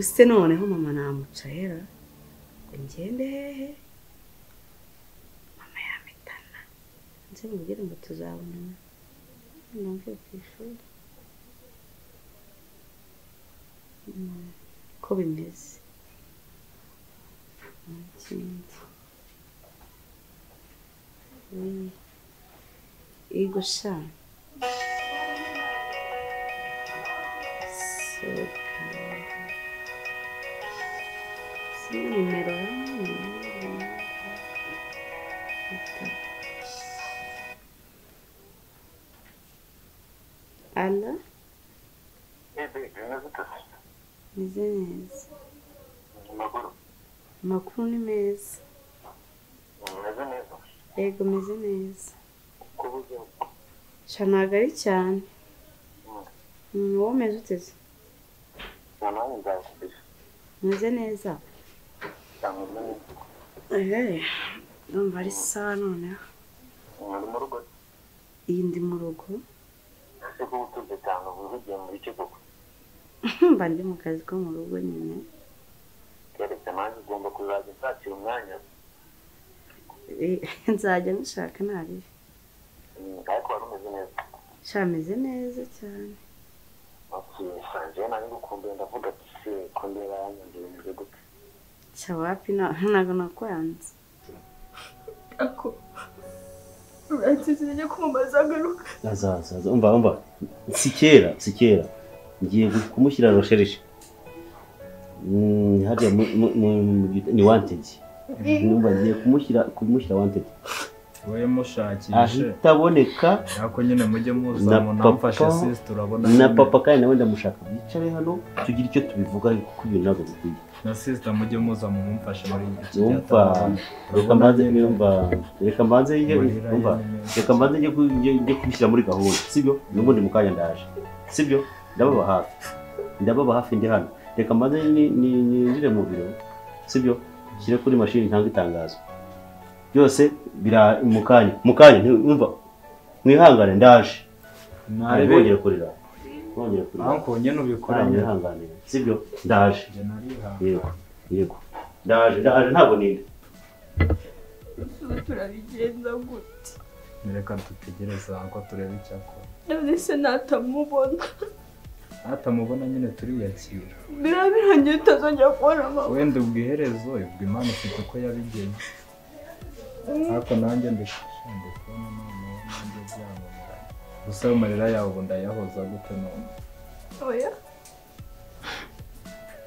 Ubuse noneho mama namuca hera ngo ngende hehe? Mama yamitana nze mubwire ngo tuzabonana namvuye ku ishuri ko bimeze ikindi Ego sha nimero Allo? Meze neza. Amakuru ni meza. Yego meze neza. Sha ntabwo ari cyane. Wowe umeze ute se? Meze neza. Ndumva ari sawa noneho. Iyi ndi mu rugo. Mba ndi mu kazi ko mu rugo nyine. Nzajya nshaka nabi. Sha meze neza cyane. Sha wapi ntabwo nakwanze. Ako uransize ko mama azagaruka. Azaza umva si kera ngiye kumushyira recherche. Hariya ni wanted. Numva ngiye kumushyira wanted. Wowe mushakishe ahitaboneka ariko nyine mujye muza munamfashe sister urabona na papa kandi nawe ndamushaka bicare hano tugira icyo tubivuga kuko ibintu ntabwo bikwiye. Na sister mujye muza mumfashe muri iki reka mbanze reka mbanze njye kubishyira muri gahunda sibyo? N'ubundi mukanya ndaje sibyo? Ndababa hafi ndi hano. Reka mbanze ninjire mu biro sibyo? Shyire kuri mashini ntanga itangazo byose bira mukanya umva mwihangane ndaje nongere kurira anko nyene ubikora mwihangane sibyo? Ndaje yego ndaje ntabwo ninde turabigenza gute? Reka dutegereze anko turebe icyakora. None se natamubona nyine turiyakira birabirangiye utazongera kubona mama. Wenda ubwiherezo ubwo Imana ifite uko yabigenye. Ariko nanjye ndikushande kubona noneho nanjye byananiranye. Gusa amarira yawe ubu ndayahoza gute none? Oya.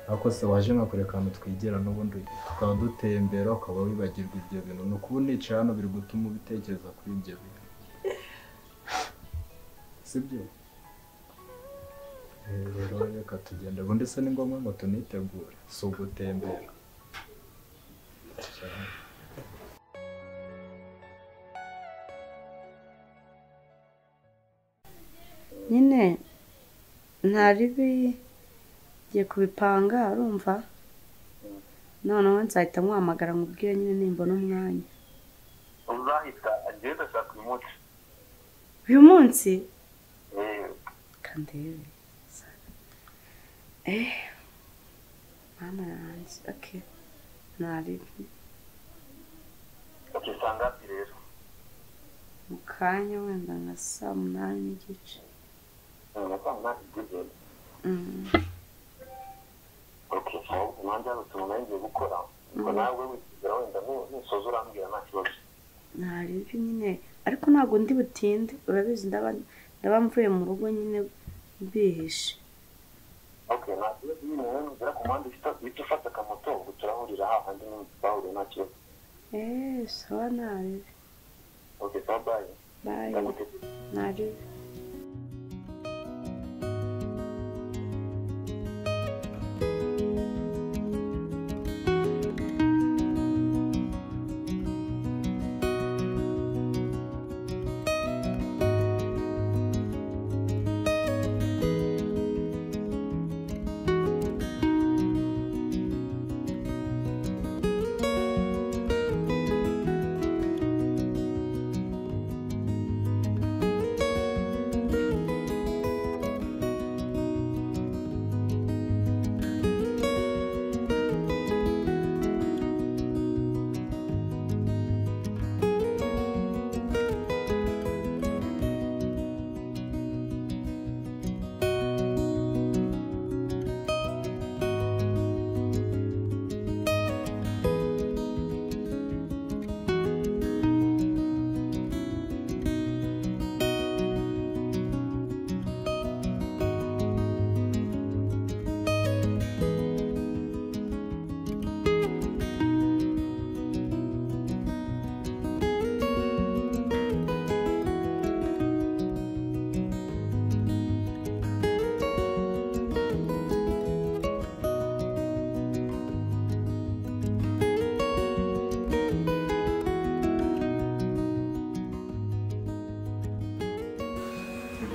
Ariko se waje nkakureka ahantu twigira n'ubundi tukaba dutembera ukaba wibagirwa ibyo bintu. Ni ukuba unicaye hano biri gutuma ubitekereza kuri ibyo bintu. Sibyo? Rero reka tugende. Ubundi se ni ngombwa ngo tunitegure. Si ugutembera. Nyine ntaribi ngiye kubipanga urumva noneho nzahita muhamagara nkubwire nyine nimbona umwanya. Uzahita agenda ashaka uyu munsi. Uyu munsi? Kandebe. Mama yanjye okay ntaribi. Okay sangapi rero? Mu kanya wenda nka saa 8:30. Okay, nanjye hari utuntu nari ngiye gukora ubwo nawe wigera wenda nusoza urambwira nta kibazo. Ntaribi nyine ariko ntabwo ndi butinde urabizi ndaba mvuye mu rugo nyine bihishe. Okay, nta kibazo nyine wowe nugera ku muhanda uhita ufata akamoto ubwo turahurira hahandi nyine twahuriye nta kibazo. Sawa ntaribi. Okay, sawa bye. Bye. Ntaribi.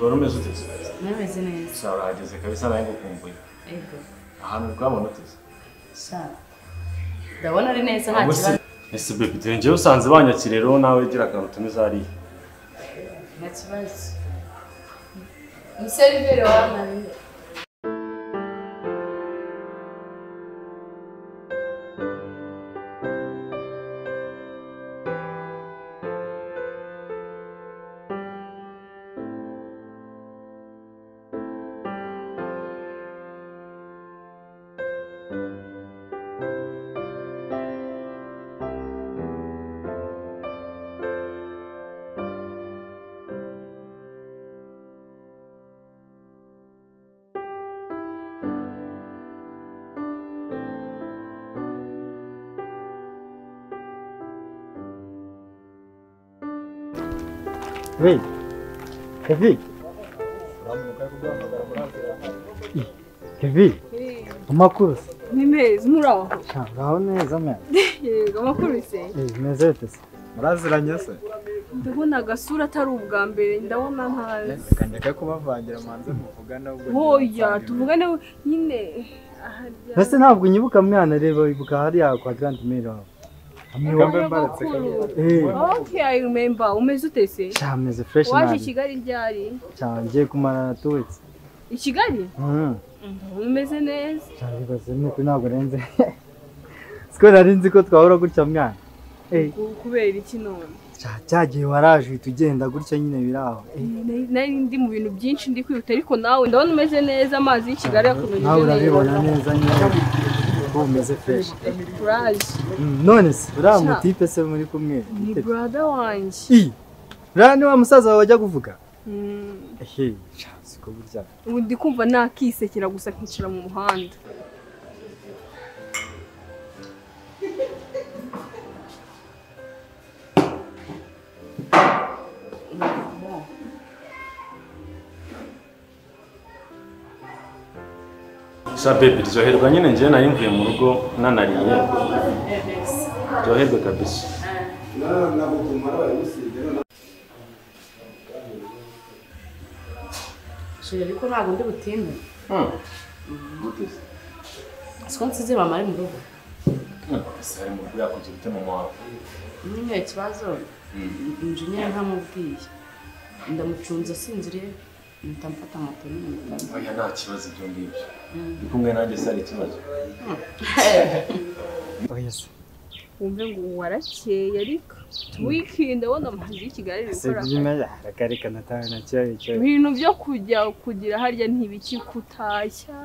Wari umeze ute se? Nameze neza. Sha urahageze kabisa nawe ngukumbuye. Ego. Ahantu rwabona ute se? Sha. Ndabona ari neza nta kibazo. Ese baby dore njyewe usanze banyakira rero nawe gira akantu utumiza hariya. Nta kibazo. Umuseriveri wawe. Hey, Kevin. Kevin. Amakuru se? Ni meza muraho. Ngaho neza mwana. Yego amakuru se? Meze ute se? Muraziranye se? Ndabona agasura atari ubwa mbere ndabona ntazi. Reka ndeke kubavangira manze muvugane ubwo. Oya tuvugane nyine. Ese ntabwo unyibuka mwana reba ibuka hariya kwa Grand Maire wawe. Okay, I remember. Umeze ute se? Sha meze fresh nabi. Waje i Kigali ryari? Sha ngiye kumara 2 weeks. I Kigali? Umeze neza. Sha bibaze nuko ntabwo renze. Siko nari nzi ko twahora gutya mwana. Kubera iki none? Sha cyagiye waraje tugenda gutya nyine biraho. Nari ndi mu bintu byinshi ndi kwihuta ariko nawe ndabona umeze neza amazi y'i Kigali yakomeje neza. Nawe urabibona neza nyine. Umeze fresh. Courage. None se uriya mutipe se muri kumwe? Ni brother wanjye. Uriya ni wa musaza wawe wajya kuvuga? Ehe, siko burya. Ubu ndi kumva nakisekera gusa nkicara mu muhanda. Sha baby ryoherwa nyine njye nari mvuye mu rugo nanariye. Ryoherwa kabisa. Shira ariko ntabwo ndi butinde. Gute se? Siko nsize mama ari mu rugo. Ese ari mu rugo yakugira ute mama wawe? Nyine ikibazo inzu nyine ntamubwiye. Ndamucunze asinziriye. Mfata moto nyine. Oya nta kibazo ibyo ngibyo. Ndi kumwe nanjye se hari ikibazo. Oya se. Wumve ngo warakeye ariko weekend ndabona amazi y'i Kigali ari gukora. Se reka natawe na cyayi cyayi. Ibintu byo kujya kugira harya ntibiki kutashya.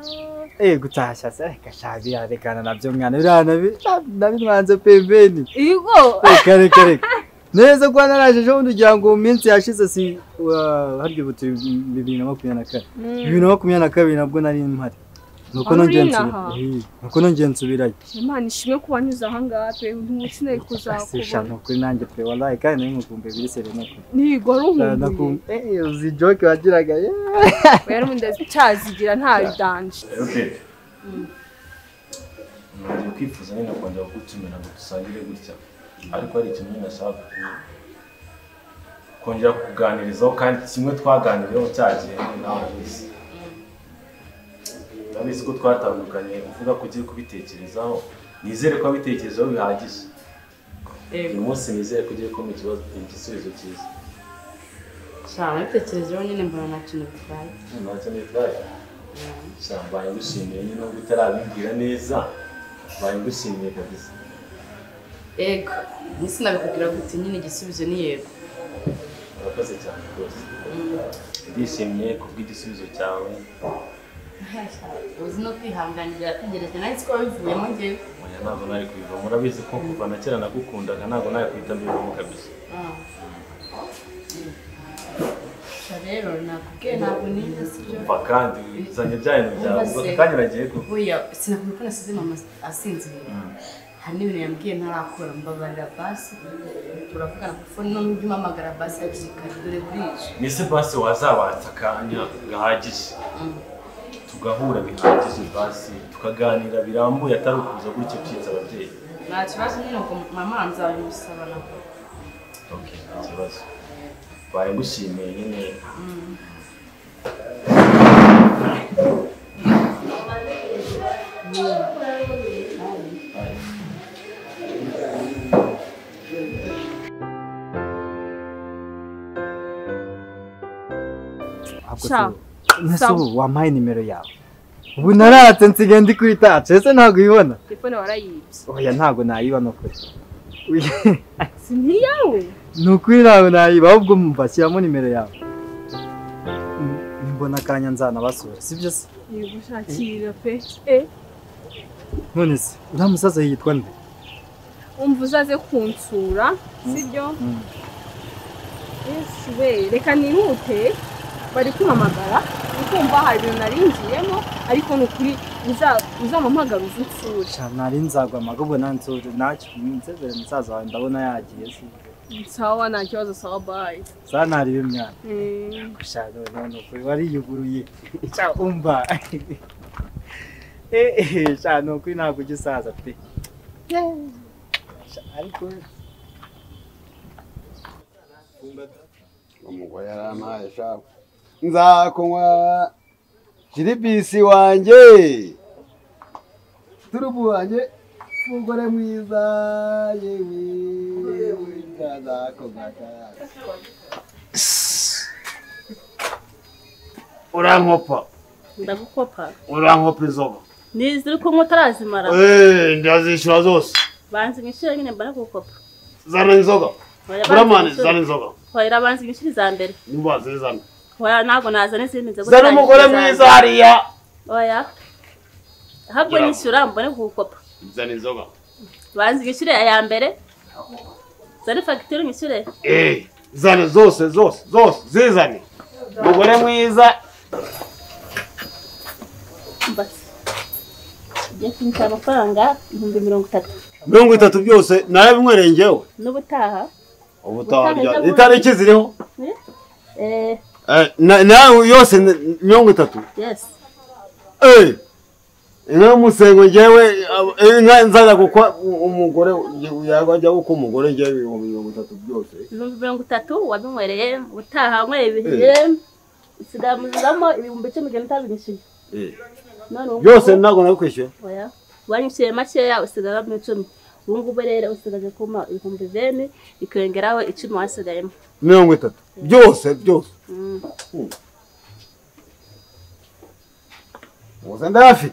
Gutashya se reka shabi yarekana nabyo mwana biriya nabimwanze pembeni. Yego. Reka reka. Neza kwa naraje ejo bundi ugira ngo mu minsi yashize si harya ubu turi 2024. 2022 nabwo nari mpari. Nuko nongeye nsubirayo. Imana ishimwe kuba nyuze aha ngaha pe ntusinari kuzakubona. Sha nukuri nanjye pe wallahi kandi nari nkukumbuye biri sere nukuri. Nigo ari umuntu. Uzi joke wagiraga. Oya n'ubundi cyazigira nta bidanje. Okay. Ngiye kwifuza nyine kongera kugutumira ngo dusangire gutya. Ariko hari ikintu nashaka kongera kuganirizaho kandi kimwe twaganiriyeho cyagiye nawe urabizi. Urabizi ko twatandukanye uvuga ko ugiye kubitekerezaho nizere ko wabitekerezaho bihagije. Uyu munsi nizere ko ugiye kumpa igisubizo cyiza. Sha nabitekerejeho nyine mbona nta kintu bitwaye. Nta kintu bitwaye? Sha mbaye ngushimiye nyine nubwo utarabimbwira neza mbaye ngushimiye kabisa. Ego, nisi nabikubwira gute nyine igisubizo ni yego. Urakoze cyane rwose. Ndishimye kubw'igisubizo cyawe. Uzi no kwihanganira ategereje nari siko wabivuyemo njyewe. Oya ntabwo nari kubivamo urabizi ko kuva na kera nagukundaga ntabwo nari guhita mbivamo kabisa. Sha rero nakubwiye ntabwo nize sibyo. Umva kandi uzanye bya bintu byawe ubwo akanya nagiye ku. Oya sinakubwiye ko nasize mama asinziriye. Hari n'ibintu yambwiye ntarakora mbabarira basi turavugana ku phone none ujye umpamagara basi hakiri kare dore burije. Nise basi wazabatsa akanya gahagije. Tugahura bihagije basi tukaganira birambuye atari ukuza gutyo ucitse ababyeyi. Nta kibazo nyine ubwo mama nzabimusaba nako. Okay, nta kibazo. Baye ngushimiye nyine. Nese wampaye nimero yawe. Ubu naratse nsigaye ndi kuri touch, ese ntabwo uyibona? Telefone warayibye. Oya ntabwo nayiba nukuri. Si ntiyawe? Nukuri ntabwo nayiba, ahubwo mva shyiramo nimero yawe. Mbona akanya nzanabasura, sibyo se? Yego shakira pe. None se uriya musaza yitwa nde? Umva uzaze kunsura, sibyo? Yesu we, reka nihute. Bari kumpamagara ukumva hari ibintu narinjiyemo ariko nukuri uzampamagara uzutsure. Sha nari nzagwa amagogo nansure ntacyo nsezere musaza wawe ndabona yagiye si. Sawa nta kibazo, sawa bye. Sawa ntari bimwana. Sha none ukuri wariyuguruye. Sha umva. Sha nukuri ntabwo ujya usaza pe. Sha ariko umugore yarampaye sha. Nzakunywa jiribisi wanjye turubu wanjye mugore mwiza yewe nzakunywa. Urankopa. Ndagukopa. Urankopa inzoga. Niziri kunywa utarazimara. Ndazishyura zose. Banza inyishyure nyine mbara kugukopa. Zana inzoga. Buramani zana inzoga. Hoya banza inyishyure za mbere. Nimba zizana. Oya ntabwo nazana izindi nzoga. Zana umugore mwiza hariya. Oya. Ahubwo nyishyura mbone kugukopa. Zana inzoga. Banza inyishyure aya mbere. Zana fagitire unyishyure. Zana zose zose zose zizane. Umugore mwiza. Basi. Ugiye kunyishyura amafaranga 30,000. 30 byose narabimwereye njyewe. N'ubutaha. Ubutaha itariki ziriho? Nawe yose 30. Yes. Inka musengo njyewe inka nzaza gukwa umugore yajya gukwa umugore njyewe 30 byose. 30 wabinywereye ubutaha wanyweye ibihe usigamuzamo 10,000 utabinyishyuye. Byose ntabwo nabikwishyuye. Oya. Wanyishyuye makeya usigaramo 10. Ubu ngubu rero usigaje kuma 20,000 ikongeraho 10 wasigayemo. 30 byose byose. Uze ndafi.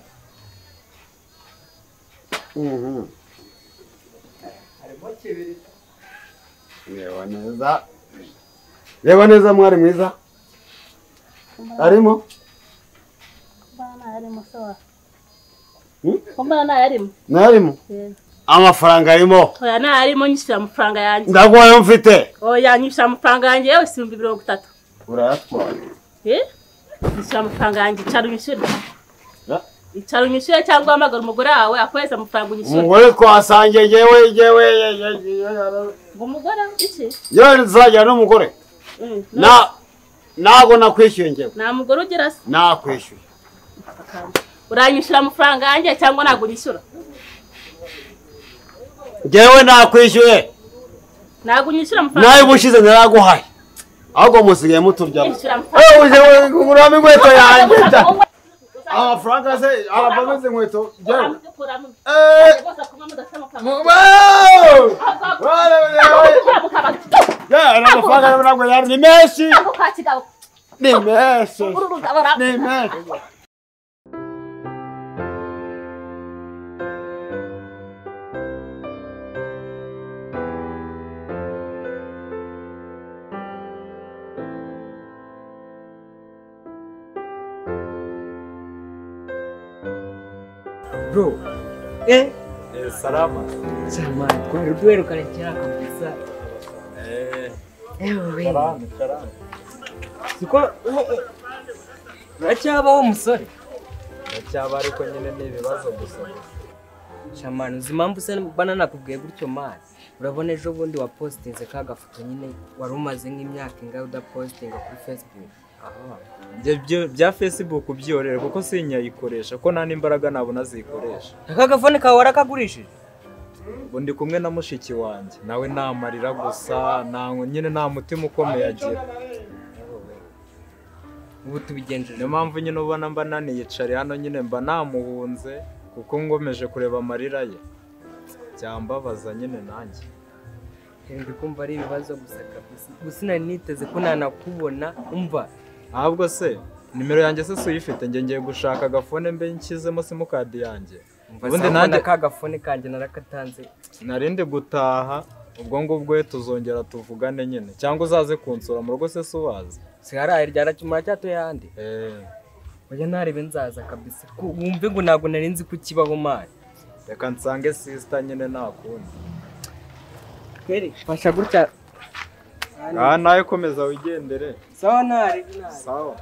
Reba neza. Reba neza mwari mwiza. Arimo? Bana arimo sawa. Mbona nayo arimo? Nayo arimo? Amafaranga arimo. Oya nayo arimo nyishyura amafaranga yanjye. Ndaguhaye mfite. Oya nyishyura amafaranga yanjye yewe 30,000. Urayatwaye. Nyishyura amafaranga yanjye icara unyishyure. Icara unyishyure cyangwa uhamagara umugore wawe akohereza amafaranga unyishyure. Umugore twasangiye yewe yewe. Ngo umugore iki? Yewe nzajya n'umugore. Na ntago nakwishyuye njyewe. Nta mugore ugira se? Nakwishyuye. Uranyishyura amafaranga yanjye cyangwa ntabwo unyishyura? Njyewe nakwishyuye. Ntabwo unyishyura amafaranga. Nawe ubushize naraguhaye. Ahubwo musigaye muturyamo. Uje kuguramo inkweto yanjye. Amafaranga se aravamo izi nkweto njyewe. Amafaranga ntabwo yari ni menshi. Ni menshi. Ni menshi. Bro, salama. Jamani, twari duherukana kera kabisa. Salama, salama. Siko uracyabaho musore? Uracyaba ariko nyine ni ibibazo gusa. Jamani, uzi impamvu se bana nakubwiye gutyo mani? Urabona ejo bundi wa postinze ka gafoto nyine wari umaze nk'imyaka ingahe udapostinga kuri Facebook. Bya Facebook ubyorera kuko sinyayikoresha ko nta n'imbaraga nabona zikoresha. Aka gafone kawe warakagurishije? Ubu ndi kumwe na mushiki wanjye nawe namarira gusa nyine nta mutima ukomeye agira. Ubu tubigenjeje. Niyo mpamvu nyine ubona mba naniyicariye hano nyine mba namuhunze kuko ngomeje kureba amarira ye. Byambabaza nyine nanjye. Ndi kumva ari ibibazo gusa kabisa. Gusa nari niteze ko nanakubona umva. Ahubwo se nimero yanjye se suyifite, nge ngiye gushaka agafone mbe nshyizemo simukadi yanjye. Ubundi nanjye ka gafone kanjye narakatanze. Narindi gutaha ubwo ngubwo tuzongera tuvugane nyine, cyangwa uzaze kunsura mu rugo se subaza. Siharaye ryarakimara cyatuye handi. Oya narebe nzaza kabisa. Wumve ngo ntabwo nari nzi ko kibaho mari. Reka nsange sister nyine nakundi. Kweri fasha gutya. Ah nawe komeza wigendere. Sawa nari. Sawa.